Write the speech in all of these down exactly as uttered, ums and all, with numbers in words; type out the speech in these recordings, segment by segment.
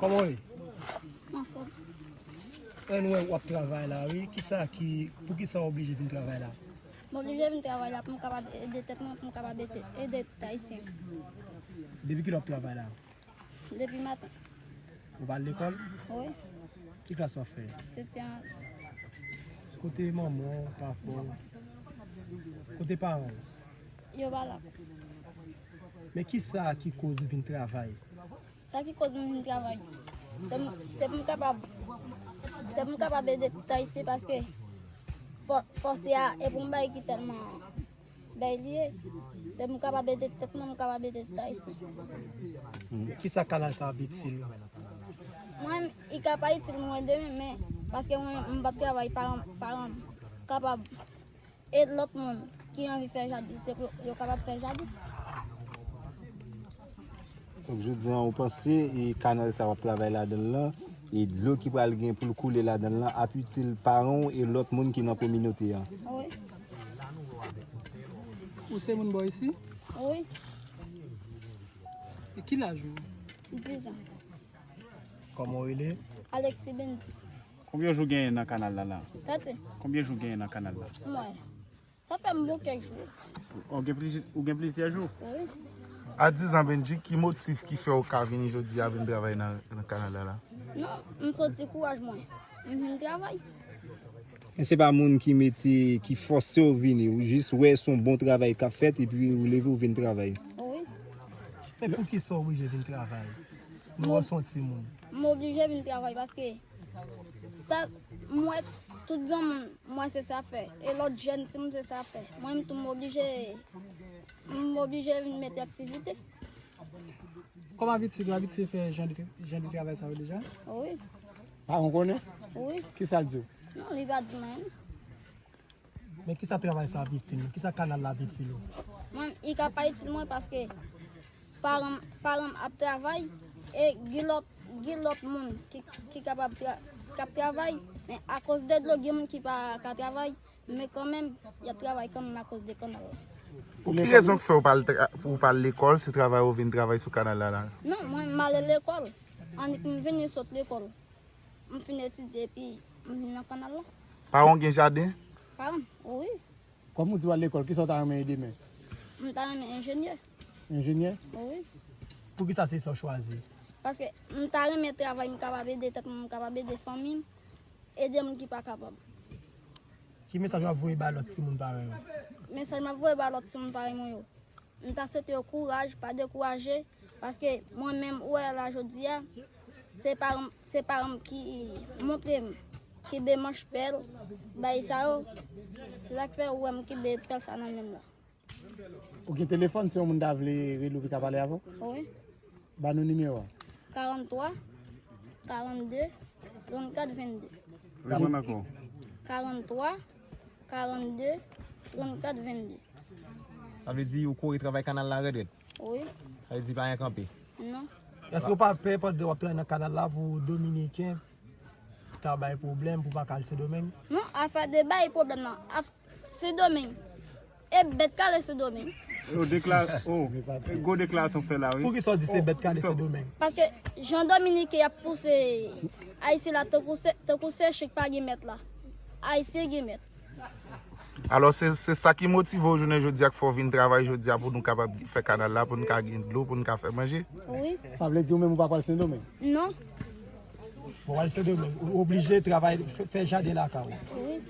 Kòman w ye? Anfòm. Ann wè w ap travay la, wi. Kisa ki, poukisa w oblije vin travay la? M oblije vin travay la pou m kapab ede tèt mwen, pou m kapab ede, ede tout Ayisyen. Depi kilè w ap travay la? Depi maten. Ou pa al lekòl? Wi. Ki klas w ap fè? Setyèm. Kote manman w, papa w? Kote paran w? Yo pa la. Men kisa ki koz ou vin travay? Sa ki koz mwen vin travay, se m-, se pou m kapab, se pou m kapab ede tout Ayisyen, paske fò-, fòse a e pou m bay ki tèlman bay li ye. Se pou m kapab ede tèt mwen, m kapab ede tout Ayisyen. Hmm, kisa kanal sa ap itil ou? Mwen, li ka pa itil mwen demen, men paske mwen, m p ap travay, paran, paran m kapab e lòt moun ki anvi fè jaden, se pou yo kapab fè jaden. Donk, jodi a, ou panse, e, kanal sa w ap travay ladan l lan, e dlo ki pral gen pou l koule ladan l lan, ap itil paran w e lòt moun ki nan kominote a? Wi. Ou se moun bò isi? Wi. E ki laj ou? Diz an. Kòman w rele? Alexis Bendy. Konbyen jou genyen nan kanal la la? Tati. Konbyen jou genyen nan kanal la? Mwen. Sa fè m bon kèk jou. Ou gen pliz-, ou gen plizyè jou? Wi. A diz an, Bendy, ki motif ki fè w ka vini jodi a vin travay nan, nan kanal la la? Non, m soti kouraj mwen. M vin travay. Men se pa moun ki mete, ki fòse w vini. Ou jis wè se yon bon travay k ap fèt, epi ou leve, ou vin travay. Wi. Men poukisa w oblije vin travay? Nou wè w se yon timoun. M oblije vin travay paske sa, m wè tout granmoun, m wè se sa fè. E lòt jèn timoun se sa fè. Mwen menm tou m oblije, m oblije vin mete aktivite. Kòm abitid, ou abitye fè jan de, jan de travay sa yo deja? Wi. Paran w konnen? Wi. Kisa l di w? Non, li pa di m anyen. Men kisa travay sa ap itil ou? Kisa kanal la ap itil ou? Mwen, li ka pa itil mwen paske paran, paran m ap travay e gen lòt, gen lòt moun ki, ki kapab tra-, k ap travay, men akoz de dlo gen moun ki pa ka travay, men kanmenm, y ap travay kanmenm akoz de kanal la. Pou ki rezon k fè w pa al tra-, pou w pa al lekòl, se travay ou vin travay sou kanal la la? Non, mwen, m ale lekòl. Annik m vini sot lekòl. M fin etidye epi m vin nan kanal la. Paran w gen jaden? Paran m, wi. Kòm ou di w al lekòl, kisa w ta renmen ye demen? M ta renmen enjenyè. Enjenyè? Wi. Poukisa se sa w chwazi? Paske m ta renmen travay, m kapab ede tèt mwen, m kapab ede fanmi m, ede moun ki pa kapab. Ki mesaj w ap voye bay lòt timoun parèy ou? Mesaj m ap voye bay lòt timoun parèy mwen yo. M ta swete yo kouraj, pa dekouraje, paske mwen menm, ou wè la jodi a, se paran m, se paran m ki montre m kenbe manch pèl, bay sa yo, se sa k fè ou wè m kenbe pèl sa nan men m la. Ou gen telefòn, si yon moun ta vle rele w pou l ka pale avè w? Wi. Ba nou nimewo a. Karant twa, karant de, trannkat, vennde. Reponn ankò. Karant twa, karant de, trannkat, vennde. Sa vle di ou kore travay kanal la rèd rèd? Wi. Sa vle di pa gen kanpe? Non. Èske w pa pè pandan w ap travay nan kanal la pou Dominiken ta bay pwoblèm, pou w pa ka al Sendomeng? Non, afè de bay pwoblèm nan. Af-, Sendomeng. E bèt k ale Sendomeng. Yo dekla-, oh, gwo deklarasyon fè la, wi. Poukisa w di se bèt k ale Sendomeng? Paske jan Dominiken y ap pouse Ayisyen la tankou se, tankou se chen k pa gen mèt la. Ayisyen gen mèt. Alò, se, se sa ki motive w jounen jodi a, k fè w vin travay jodi a pou nou kapab fè kanal la, pou nou ka gen dlo, pou nou ka fè manje? Wi. Sa vle di ou menm ou pa pral Sendomeng? Non. Bon, w al Sendomeng, ou oblije travay, fè, fè jaden lakay ou. Wi.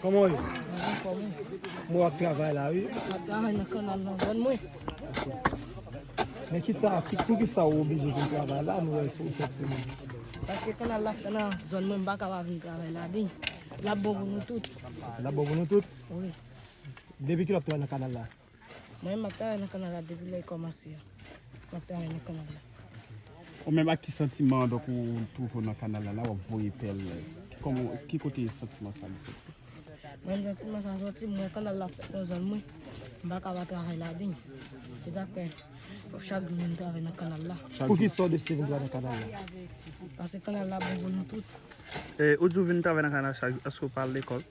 Kòman w ye? Mwen w ap travay la, wi. M ap travay nan kanal nan zòn mwen. Men kisa, ki, poukisa w oblije vin travay la, nou wè se yon sèt semèn? Paske kanal la fè nan zòn mwen, m pa ka pa vin travay ladan l. L ap bon pou nou tout. L ap bon pou nou tout? Wi. Depi kilè w ap travay nan kanal la? Mwen, m ap travay nan kanal la depi lè l kòmanse a. M ap travay nan kanal la. Ou menm ak ki santiman, donk, ou twouve w nan kanal la, la, w ap voye pèl? Kòman, ki kote santiman sa li soti? Mwen, santiman sa soti, m wè kanal la fèt nan zòn mwen. M pa ka pa travay ladan l. Se sa k fè chak jou m vin travay nan kanal la. Poukisa w deside vin travay nan kanal la? Paske kanal la bon pou nou tout. E, ou di w vin travay nan kanal chak jou, èske w pa al lekòl?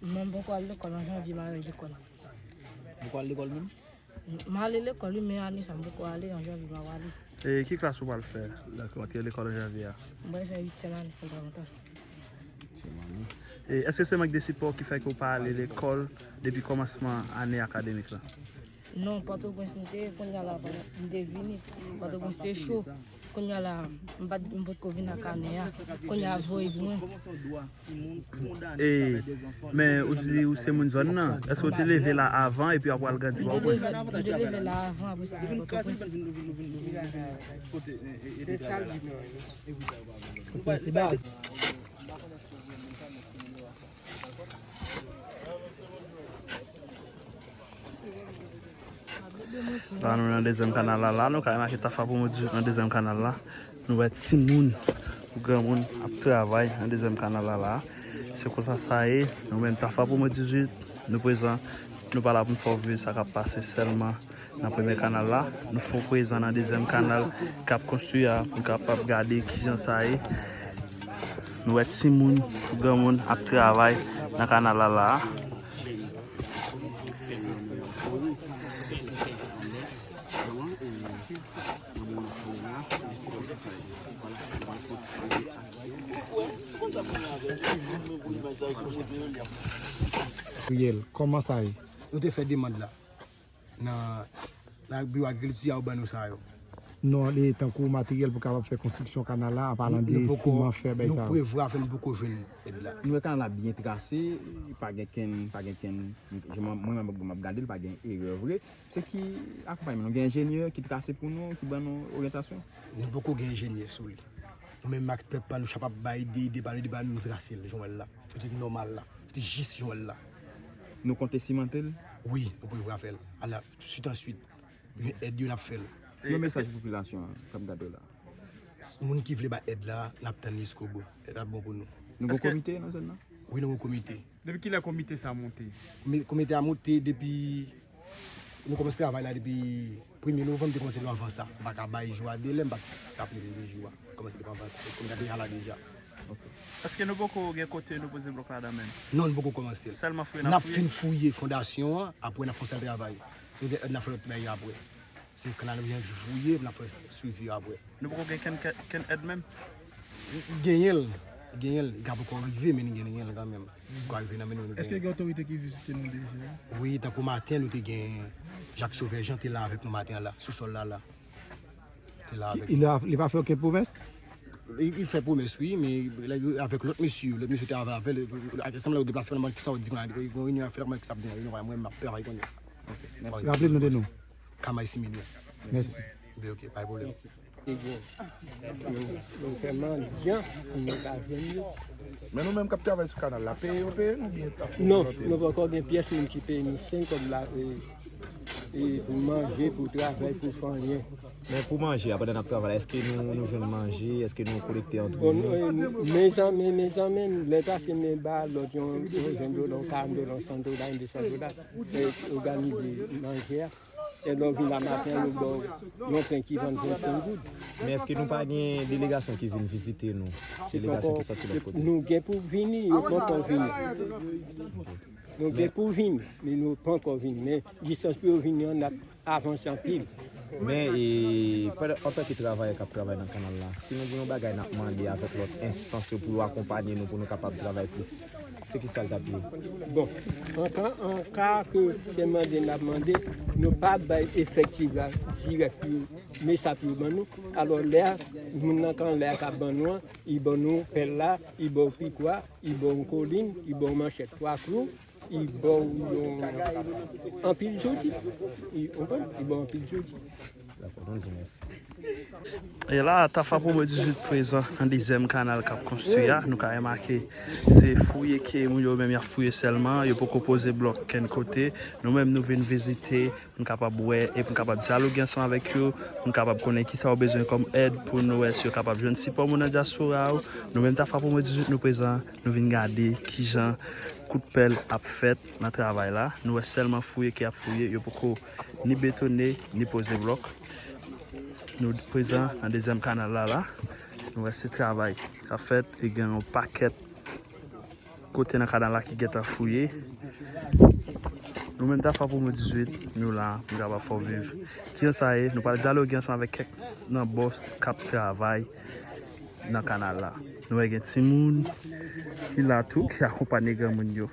Non, m poko al lekòl, an janvye m a al lekòl. Ou poko al lekòl menm? M ale lekòl, wi, men ane sa, m poko ale, an janvye m a ale. E ki klas ou pral fè? Lè w antre lekòl an janvye a? Mwen fè uityèm ane fondamental. Uityèm ane. E èske se mank de sipò ki fè ke w pa ale lekòl depi kòmansman ane akademik la? Non, Pòtoprens m te ye, kounye a la, m te vini. Pòtoprens te cho. Kounye a la, m pa t, m potko vin ak ane a. Kounye a voye pou mwen. E, men ou di ou se moun zòn nan. Èske ou te leve la avan epi w ap pral grandi Pòtoprens? M te leve, m te leve la avan, apre sa m vin Pòtoprens. Se sa l di nou. La nou nan dezyèm kanal la, la nou ka remake Tafa Pwomo dizuit nan dezyèm kanal la. Nou wè timoun, granmoun ap travay nan dezyèm kanal la, la. Se konsa sa ye, nou menm Tafa Pwomo dizuit, nou prezan, nou pa la pou n fè w viv sa k ap pase sèlman nan premye kanal la. Nou fè w prezan nan dezyèm kanal k ap konstwi a, pou n kapab gade kijan sa ye. Nou wè timoun, granmoun ap travay nan kanal la, la. Riyèl, kòman sa ye? Nou te fè demann la nan, nan biwo agrikilti a, yo ban nou sa yo. Non, li tankou materyèl pou kapab fè konstriksyon kanal la, an palan de siman, fè, bagay sa yo. Nou prevwa fè, nou poko jwenn èd la. Nou wè kanal la byen trase, pa gen kenn, pa gen kenn, mwen, mwen, mwen, m ap gade l, pa gen erè vre. Se ki akonpayman? Nou gen enjenyè ki trase pou nou, ki ban nou oryantasyon? Nou poko gen enjenyè sou li. Nou menm ak pèp pa nou, chak ap bay ide, ide pa nou, ide pa nou, nou trase l, jan w wè l la. Li te nòmal la. Li te jis jan w wè l la. Nou konte simante l? Wi, nou prevwa fè l. Ala, swit an swit. Jwenn èd yo, n ap fè l. Yon mesaj pou popilasyon an k ap gade w la. Moun ki vle bay èd la, n ap tann li jiskobou. Èd la bon pou nou. Nou gen komite nan zòn nan? Wi, nou gen komite. Depi kilè komite sa monte? Komi-, komite a monte depi, nou kòmanse travay la depi premye novanm, te kòmanse depi anvan sa. M pa ka bay jou a delè, m pa t raple m de jou a. Kòmanse depi anvan sa. Komite a deja la deja. Èske nou poko gen kote nou poze blòk ladan menm? Non, nou poko kòmanse l. Sèlman fouye n ap fouye? N ap fin fouye fondasyon an, apre n ap fè yon sèl travay. Petèt n ap fè lòt bagay apre. Se kanal nou vin fouye, n ap fè swivi apre. Nou poko gen kenn, kenn èd menm? Genyen l, genyen l. Li ka poko rive, men nou genyen l kanmenm. Li ka rive nan men nou, nou genyen l. Èske gen otorite ki vizite nou deja? Wi, tankou maten, nou te gen Jacques Sauveur Jean te la avèk nou maten an la, sou sòl la, la. Te la avèk nou. Li pa fè okenn pwomès? Li, li fè pwomès, wi, men lè yo avèk lòt mesye, lòt mesye te avè, avè l, sanble yo deplase, kòman kisa w di kounye a, yon reyinyon ap fèt, kòman kisa ap di nan reyinyon, mwen, m ap travay kounye a. Ok, mèsi. Raple nou de non. Kamay Siminyen. Mèsi. Be, ok, pa gen pwoblèm. Mèsi. Nou, nou fè mandyan pou nou ka jwenn yo. Men nou menm k ap travay sou kanal la, peye yo peye nou byen? Non, nou poko gen pyès moun ki peye nou senk kòb la, e, e pou manje, pou travay, pou fè anyen. Men pou manje a, pandan n ap travay la, èske nou, nou jwenn manje? Èske nou kolekte antre nou? Bon, nou, e, mezanmi, mezanmi, lè pase men ba lòt yon, yon ven dola, yon karant dola, yon san dola, yon de san dola, e, òganize manje a. E lè w vin la maten an, yo ba w yon pen ki vann vennsenk goud. Men èske nou pa gen delegasyon ki vin vizite nou? Delegasyon ki sòti lòt kote? Nou gen pou vini, yo poko vini. Nou gen pou vini, men yo poko vini. Men distans pou yo vini an, n ap avanse anpil. Men, e, pandan, antanke travayè k ap travay nan kanal la, si nou gen yon bagay n ap mande avèk lòt enstans yo pou yo akonpanye nou pou nou kapab travay plis, se ki sa l t ap ye? Bon, an ka, an ka ke se mande n ap mande, nou pa bay efektif la dirèk pou yo, men sa pou yo ban nou. Alò, lè a, moun nan kanal la k ap ban nou an, li ban nou pèl la, li ba w pikwa, li ba w yon kolin, li ba w manchèt twa klou, li ba w yon anpil zouti. Li, ou konprann? Li ba w anpil zouti. Dakò, nou di mèsi. E la, Tafa Pwomo dizuit prezan nan dezyèm kanal k ap konstwi a. Nou ka remake, se fouye ke moun yo menm y ap fouye sèlman. Yo poko poze blòk kenn kote. Nou menm, nou vin vizite pou n kapab wè e pou n kapab dyaloge ansanm avèk yo, pou n kapab konnen kisa yo bezwen kòm èd, pou nou wè si yo kapab jwenn sipò moun nan dyaspora yo. Nou menm, Tafa Pwomo dizuit, nou prezan, nou vin gade kijan kout pèl ap fèt nan travay la. Nou wè sèlman fouye ke y ap fouye, yo poko ni betone, ni poze blòk. Nou prezan nan dezyèm kanal la, la. Nou wè se travay k ap fèt e gen yon pakèt kote nan kanal la ki gentan fouye. Nou menm ta fè pou mwen dizuit, nou la, nou kapab fè w viv. Kijan sa ye? Nou pral dyaloge ansanm avèk kèk nan bòs k ap travay nan kanal la. Nou wè gen timoun ki la tou, ki akonpanye granmoun yo.